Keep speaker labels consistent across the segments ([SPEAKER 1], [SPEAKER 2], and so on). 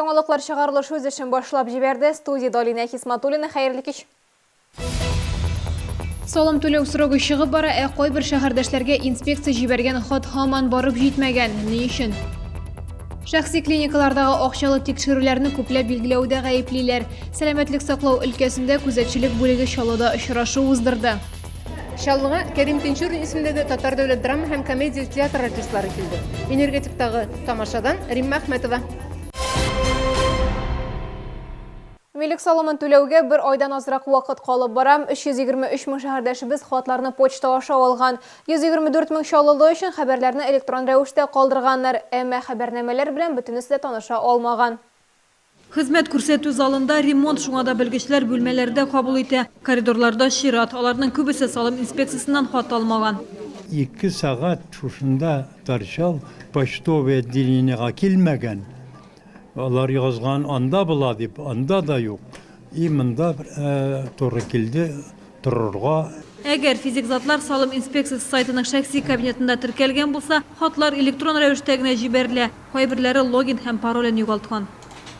[SPEAKER 1] Яңалыклар чыгарылышы үз эшен башлап җибәрде. Студиядә Алинә Хисматуллина. Хәерле кич. Салым түләү срогы чыгып бара, ә кайбер шәһәрдәшләргә инспекция җибәргән хат һаман барып җитмәгән. Ни өчен? Шәхси клиникалардагы акчалы тикшерүләрне күпләп билгеләүдә гаеплиләр. Сәламәтлек саклау өлкәсендә күзәтчелек бүлеге Чаллыда очрашу уздырды.
[SPEAKER 2] Чаллыга Кәрим Тинчурин исемендәге Татар дәүләт драма һәм комедия театры артистлары килде. Энергетиктагы тамашадан Римма Әхмәтова.
[SPEAKER 1] Милек салымын түләүгә бер айдан азрак вакыт калып бара. 323 мең шәһәрдәшебез хатларны почта аша алган. 124 мең чаллылы өчен хәбәрләрне электрон рәвештә калдырганнар. Әмма хәбәрнамәләр белән бөтенесе дә таныша алмаган.
[SPEAKER 3] Хезмәт күрсәтү залында ремонт, шуңа да белгечләр бүлмәләрдә кабул итә. Коридорларда чират. Аларның күбесе салым инспекциясеннән хат алмаган.
[SPEAKER 4] Ике сәгать шушында торчал, почтовый отделениегә килмәгән. Алар язган анда була дип, анда да юк. И монда туры килде торырга.
[SPEAKER 3] Әгәр физик затлар салым инспекциясе сайтының шәхси кабинетында теркәлгән булса, хатлар электрон рәвештә генә җибәрелә. Кайберләре логин һәм паролен югалткан.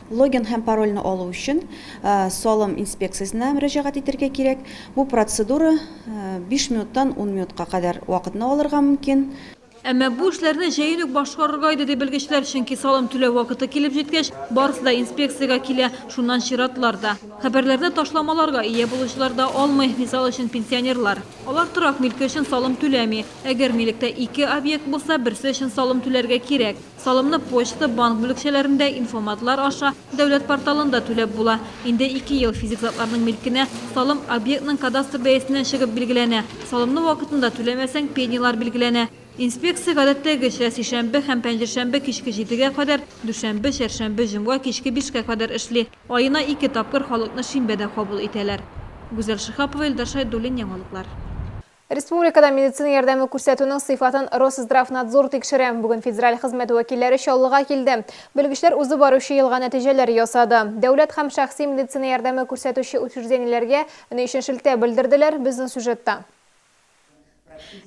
[SPEAKER 5] Логин һәм парольне алу өчен салым инспекциясенә мөрәҗәгать итәргә кирәк. Бу процедура биш минуттан ун минутка кадәр вакытны алырга мөмкин.
[SPEAKER 3] Әмма бу эшләрне җәен үк башкарырга иде, ди белгечләр, чөнки салым түләү вакыты килеп җиткәч, барысы да инспекциягә килә, шуннан чиратлар да. Хәбәрләрне ташламаларга ия булучылар да алмый, мисал өчен, пенсионерлар. Алар торак милке өчен салым түләми. Әгәр милектә ике объект булса, берсе өчен салым түләргә кирәк. Салымны почта, банк бүлекчәләрендә, инфоматлар аша, дәүләт порталында түләп була. Инде ике ел физик затларның милкенә салым объектның кадастр бәясеннән чыгып билгеләнә. Салымны вакытында түләмәсәң, пенялар билгеләнә. Инспекция гадәттәгечә, сишәмбе һәм пәнҗешәмбе кичке җидегә кадәр, дүшәмбе, чәршәмбе, җомга кичке бишкә кадәр эшли. Аена ике тапкыр халыкны шимбә дә кабул итәләр. Гүзәл Шиһапова, Илдар Шәйдуллин, Яңалыклар.
[SPEAKER 1] Республикада медицина ярдәме күрсәтүнең сыйфатын Росздравнадзор тикшерә. Бүген федераль хезмәт вәкилләре Чаллыга килде. Белгечләр узып баручы елга нәтиҗәләр ясады. Дәүләт һәм шәхси медицина ярдәме күрсәтүче учреждениеләргә ни өчен шелтә белдерделәр, безнең сюжетта.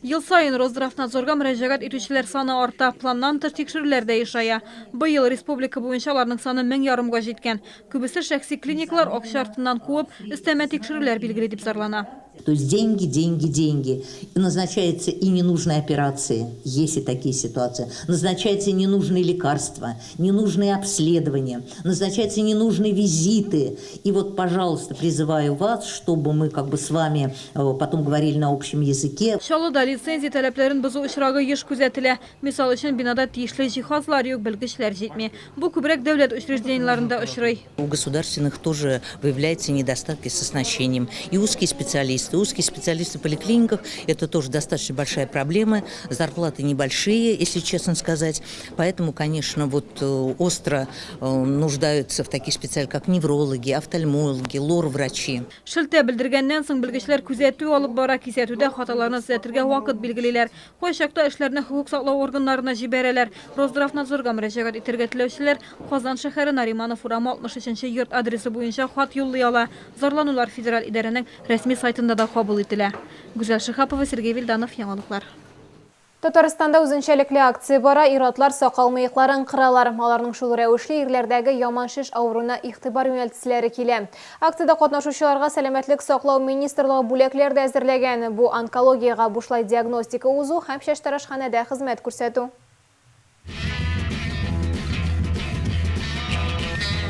[SPEAKER 3] Ел саен Росздравнадзорга мөрәҗәгать итүчеләр саны арта, планнан тыш тикшерүләр дә ешая. Быел республика буенча аларның саны 1000 ярымга җиткән. Күбесе шәхси клиникалар акча артыннан куып, өстәмә тикшерүләр билгели дип зарлана.
[SPEAKER 6] То есть деньги, деньги, деньги. И назначаются и ненужные операции, есть и такие ситуации. Назначаются ненужные лекарства, ненужные обследования, назначаются ненужные визиты. И вот, пожалуйста, призываю вас, чтобы мы как бы с вами э, потом говорили на общем языке.
[SPEAKER 3] Чаллыда лицензия таләпләрен бозу очрагы еш күзәтелә. Мисал өчен, бинада тиешле җиһазлар юк, белгечләр җитми. Бу күбрәк дәүләт учреждениеләрендә очрый.
[SPEAKER 6] У государственных тоже выявляются недостатки с оснащением. И узкие специалисты, узкие специалисты в поликлиниках – это тоже достаточно большая проблема. Зарплаты небольшие, если честно сказать. Поэтому, конечно, вот э, остро э, нуждаются в таких специалистах, как неврологи, офтальмологи, лор-врачи.
[SPEAKER 3] Шелтә белдергәннән соң белгечләр күзәтү алып бара, кисәтүдә хаталарны төзәтергә вакыт билгелиләр. Кайчакта эшләрне хокук саклау органнарына җибәрәләр. Росздравнадзорга мөрәҗәгать итәргә теләүчеләр Казан шәһәре Нариманов урамы 63 нче йорт адресы буенча хат юллый ала. Зарланулар федераль идарәнең рәсми сайтында да кабул ителә. Гүзәл Шиһапова, Сергей Вильданов, Яңалыклар.
[SPEAKER 1] Татарстанда үзенчәлекле акция бара, ир-атлар сакал-мыекларын кыралар. Аларның шул рәвешле ирләрдәге яман шеш авыруына игътибар юнәлтәселәре килә. Акциядә катнашучыларга Сәламәтлек саклау министрлыгы бүләкләр дә әзерләгән. Бу онкологиягә бушлай диагностика узу һәм чәчтарашханәдә хезмәт күрсәтү.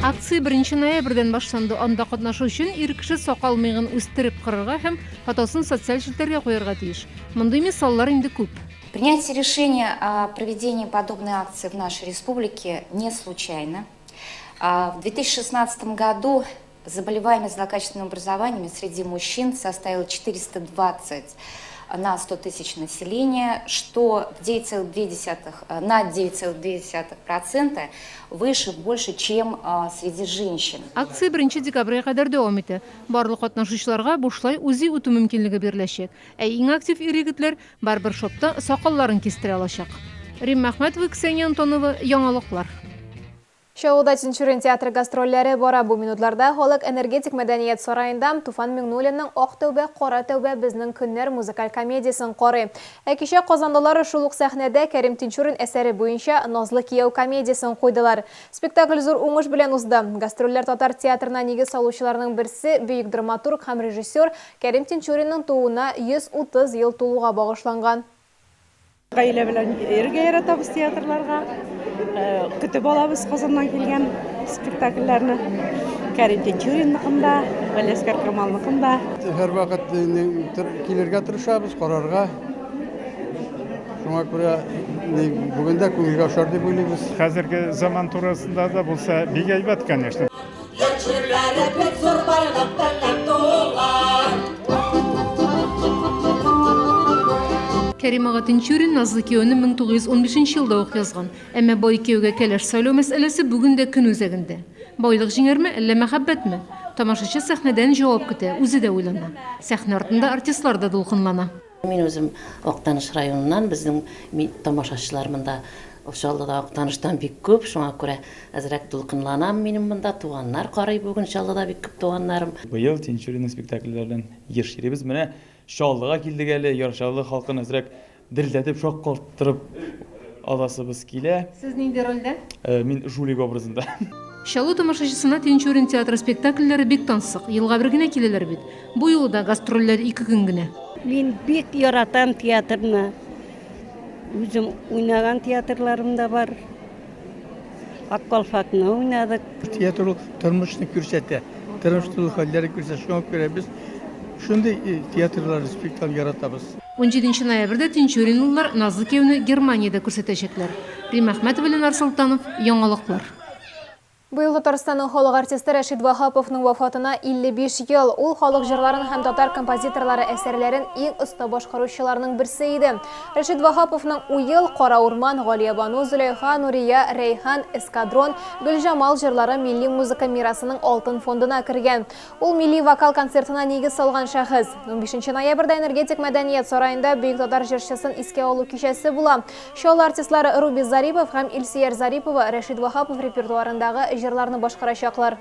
[SPEAKER 2] Акция беренче ноябрьдән башланды. Анда катнашу өчен ир кеше сакал-мыегын үстереп кырырга һәм фотосын социаль челтәргә куярга тиеш. Мондый мисаллар инде күп.
[SPEAKER 7] Принятие решения о проведении подобной акции в нашей республике не случайно. В 2016 году заболеваемость злокачественными образованиями среди мужчин составила 420 на 100 тысяч населения, что в 9,2, на 9,2% выше, больше, чем среди женщин.
[SPEAKER 2] Акция беренче декабрьгә кадәр дәвам итә. Барлык катнашучыларга бушлай УЗИ үтү мөмкинлеге биреләчәк. Ә иң актив ир-егетләр барбершопта сакалларын кистерә алачак. Римма Әхмәтова, Ксения Антонова, Яңалыклар.
[SPEAKER 1] Чаллыда Тинчурин театры гастрольләре бара. Бу минутларда халык Энергетик мәдәният сараенда Туфан Миңнуллинның Ак тәүбә, кара тәүбә, безнең көннәр музыкаль комедиясен карый. Ә кичә казанлылар шул ук сәхнәдә Кәрим Тинчурин әсәре буенча Назлы кияү комедиясен куйдылар. Спектакль зур уңыш белән узды. Гастрольләр татар театрына нигез салучыларның берсе, бөек драматург һәм режиссер Кәрим Тинчуринның тууына 130 ел тулуга багышланган.
[SPEAKER 8] Гаилә белән йөрергә яратабыз театрларга. Көтеп алабыз Казаннан килгән спектакльләрне. Кәрим Тинчуринныкын да, Галиәсгар Камалныкын да.
[SPEAKER 9] Һәрвакыт килергә тырышабыз, карарга. Шуңа күрә бүген дә күңелгә ошар дип уйлыйбыз.
[SPEAKER 10] Хәзерге заман турысында да булса, бик әйбәт, конечно.
[SPEAKER 11] Йорт җирләре бик зур байлык белән тулган.
[SPEAKER 2] Кәрим ага Тинчурин Назлы кияүне 1915 елда ук язган. Әмма бай кияүгә кәләш сайлау мәсьәләсе бүген дә көн үзәгендә. Байлык җиңәрме, әллә мәхәббәтме? Тамашачы сәхнәдән җавап көтә, үзе дә уйлана. Сәхнә артында артистлар да дулкынлана.
[SPEAKER 12] Мин үзем Актаныш районыннан, безнең тамашачылар монда Чаллыда Актаныштан бик күп, шуңа күрә әзрәк дулкынланам. Минем монда туганнар карый бүген, Чаллыда бик күп туганнарым.
[SPEAKER 13] Быел Тинчуринның спектакльләреннән еш йөрибез. Менә Чаллыга килдек әле, Яр Чаллы халкын әзрәк дерелдәтеп, шаккаттырып аласыбыз килә.
[SPEAKER 2] Сез нинди рольдә?
[SPEAKER 13] Мин жулик образында.
[SPEAKER 2] Чаллы тамашачысына Тинчурин театры спектакльләре бик тансык, елга бер генә киләләр бит. Бу юлы да гастрольләр ике көн генә.
[SPEAKER 14] Мин бик яратам театрны. Үзем уйнаган театрларым да бар. Ак калфакны уйнадык.
[SPEAKER 9] Театр ул тормышны күрсәтә, тормыш тулы хәлләрен күрсәтә. Шуңа күрә без шундый театрларны, спектакль яратабыз.
[SPEAKER 2] Унҗиденче ноябрьдә тинчуринлылар Назлы кияүне Германиядә күрсәтәчәкләр. Римма Әхмәтова, Ленар Солтанов, Яңалыклар.
[SPEAKER 1] Быел Татарстанның халык артисты Рәшит Ваһаповның вафатына 55 ел. Ул халык җырларын һәм татар композиторлары әсәрләрен иң оста башкаручыларның берсе иде. Рәшит Ваһаповның Уел, Кара урман, Галиябану, Зөләйха, Нурия, Рәйхан, Эскадрон, Гөлҗамал җырлары милли музыка мирасының алтын фондына кергән. Ул милли вокал концертына нигез салган шәхес. Унбишенче ноябрьдә Энергетик мәдәният сараенда бөек татар җырчысын искә алу кичәсе була. Чаллы артистлары Рубис Зарипов һәм Илсөяр Зарипова Рәшит Ваһапов репертуарындагы җырларны башкарачаклар.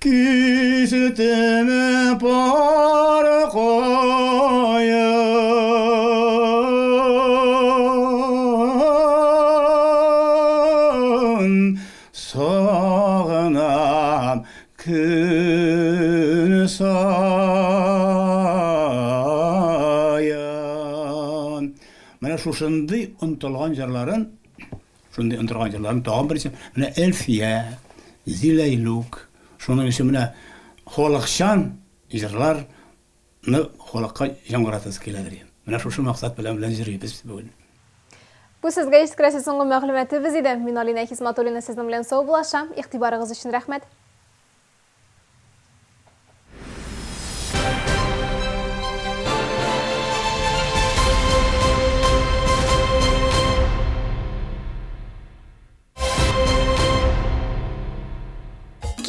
[SPEAKER 9] Кистем пар каен. Сагынам көн саен. Менә шушындый онытылган җырларын, шундый онытылган җырларын тагын берсе, менә Әлфия, Зиләйлүк, шуның өчен менә халыкчан җырлар ны халыкка яңгыратасы киләдер. Менә шушы максат белән белән җырлыйбыз бүген.
[SPEAKER 1] Бу сезгә җиткерәсе соңгы мәгълүматыбыз иде. Мин Алинә Хисматуллина сезнең белән саубуллашам. Игътибарыгыз өчен рәхмәт.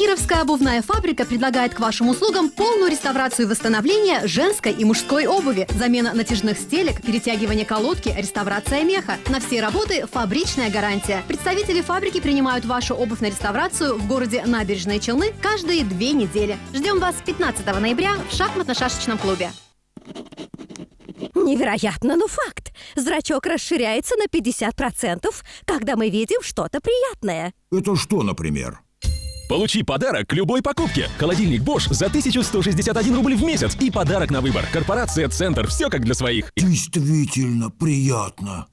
[SPEAKER 15] Кировская обувная фабрика предлагает к вашим услугам полную реставрацию и восстановление женской и мужской обуви, замена натяжных стелек, перетягивание колодки, реставрация меха. На все работы фабричная гарантия. Представители фабрики принимают вашу обувь на реставрацию в городе Набережные Челны каждые две недели. Ждем вас 15 ноября в шахматно-шашечном клубе.
[SPEAKER 16] Невероятно, но факт. Зрачок расширяется на 50%, когда мы видим что-то приятное.
[SPEAKER 17] Это что, например?
[SPEAKER 18] Получи подарок к любой покупке. Холодильник Bosch за 1161 рубль в месяц и подарок на выбор. Корпорация «Центр». Все как для своих.
[SPEAKER 17] Действительно приятно.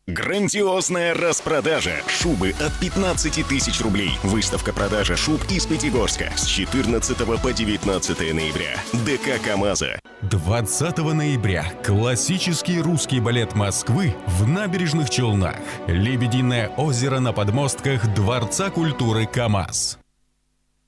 [SPEAKER 19] Грандиозная распродажа. Шубы от 15 тысяч рублей. Выставка продажа шуб из Пятигорска с 14 по 19 ноября. ДК КАМАЗа.
[SPEAKER 20] 20 ноября классический русский балет Москвы в Набережных Челнах. Лебединое озеро на подмостках Дворца культуры КАМАЗ.